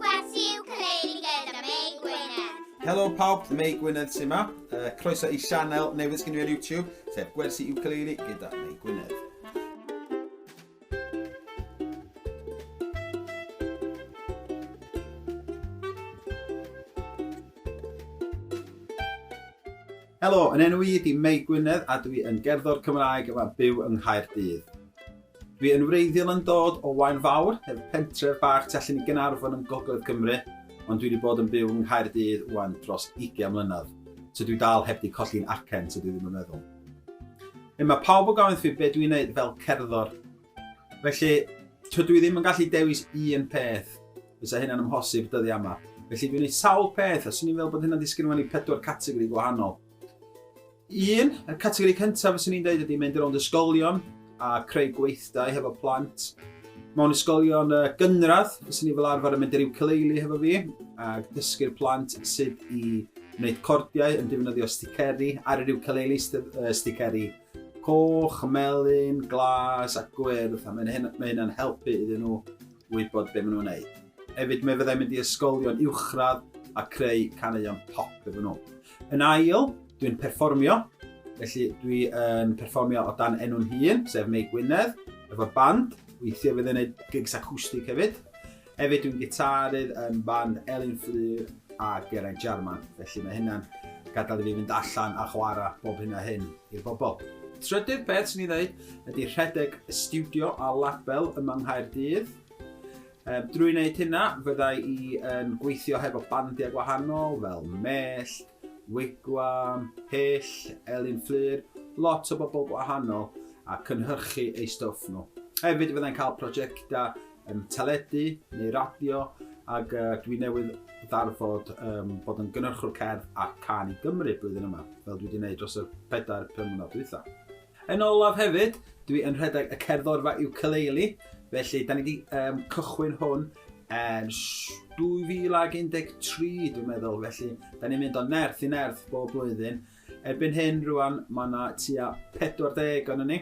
Gwersi Ukulele gyda Mei Gwynedd. Helo pawb, Mei Gwynedd sy'n yma. Uh, croeso i sianel newydd sgyn i ar YouTube, sef Gwersi Ukulele gyda Mei Gwynedd. Helo, yn enw i ydi Mei Gwynedd a dwi yn gerddor Cymraeg yma byw yng Nghaerdydd. Dwi yn wreiddiol yn dod o Waun Fawr, sef pentref bach tu allan i Gaernarfon yn Gogledd Cymru, ond dwi wedi bod yn byw yng Nghaerdydd wan dros 20 mlynedd. So dwi dal heb di colli'n acen, so dwi ddim yn meddwl. E, mae pawb o gofyn fi be dwi'n neud fel cerddor. Felly, tydw i ddim yn gallu dewis un peth. Fysa hynna'n amhosib dyddiau yma. Felly dwi'n gwneud sawl peth, a swn i'n feddwl bod hynna'n disgyn mewn i pedwar categori gwahanol. Un, y categori cyntaf fyswn i'n dweud ydy mynd rownd ysgolion a creu gweithdai hefo plant. Mewn ysgolion uh, gynradd, fyswn i fel arfer yn mynd i'r ukulele hefo fi a dysgu'r plant sut i wneud cordiau yn defnyddio sticeri ar yr ukulele, st uh, sticeri coch, melyn, glas a gwyrdd, a mae hynna'n mae hynna helpu iddyn nhw wybod be maen nhw'n wneud. Hefyd, mi fyddai'n mynd i ysgolion uwchradd a creu caneuon pop efo nhw. Yn ail, dwi'n perfformio, felly dwi yn perfformio o dan enw'n hun, sef Mei Gwynedd, efo'r band. Weithiau fydd yn gwneud gigs acwstig hefyd. Hefyd dwi'n gitarydd yn band Elin Fflur a Geraint Jarman, felly mae hynna'n gadael i fi fynd allan a chwarae bob hyn a hyn i'r bobl. Trydydd peth sy'n ei ddeud ydy rhedeg y stiwdio a label yma yng Nghaerdydd. Um, drwy wneud hynna, fyddai i yn gweithio hefo bandiau gwahanol fel Mellt, Wigwam, Hyll, Elin Fflur, lot o bobl gwahanol a cynhyrchu eu stwff nhw. Hefyd fyddai'n cael prosiectau um, teledu neu radio ac uh, dwi newydd ddarfod um, bod yn gynhyrchwr cerdd ar Can i Gymru blwyddyn yma, fel dwi wedi gwneud dros y 4-5 mlynedd dwytha. Yn olaf hefyd, dwi yn rhedeg y cerddorfa ukulele, felly da ni wedi um, cychwyn hwn ers 2013 dwi'n meddwl, felly da ni'n mynd o nerth i nerth bob blwyddyn. Erbyn hyn rwan mae yna tua 40 o'n ni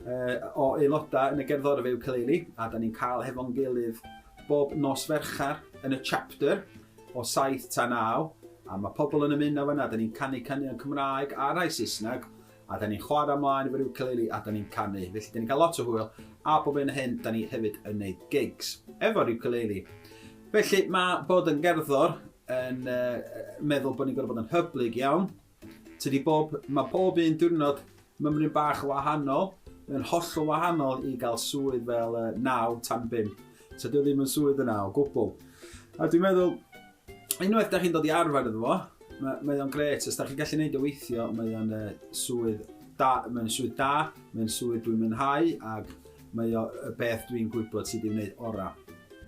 o aelodau yn y gerddorfa ukulele a da ni'n cael hefo'n gilydd bob nos Fercher yn y chapter o 7 tan 9 a mae pobl yn ymuno fanna, da ni'n canu caneuon Cymraeg a rhai Saesneg a da ni'n chwarae ymlaen efo'r ukulele a da ni'n canu. Felly da ni'n cael lot o hwyl a bob hyn a hyn da ni hefyd yn neud gigs efo'r ukulele. Felly mae bod yn gerddor yn uh, meddwl bod ni'n gorfod bod yn hyblyg iawn. Tydi bob, mae pob un diwrnod mymryn bach o wahanol, mae'n hollol wahanol i gael swydd fel uh, 9 tan 5. Tydi o ddim yn swydd yna o gwbl. A dwi'n meddwl, unwaith da chi'n dod i arfer iddo fo, mae, mae o'n gret. Os da chi'n gallu neud o weithio, mae o'n uh, swydd da, mae'n swydd da, mae'n swydd dwi'n mwynhau, ac mae o y beth dwi'n gwybod sydd i'w wneud orau.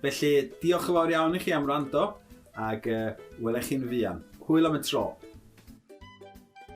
Felly, diolch yn fawr iawn i chi am wrando, ac uh, welech chi'n fuan. Hwyl am y tro.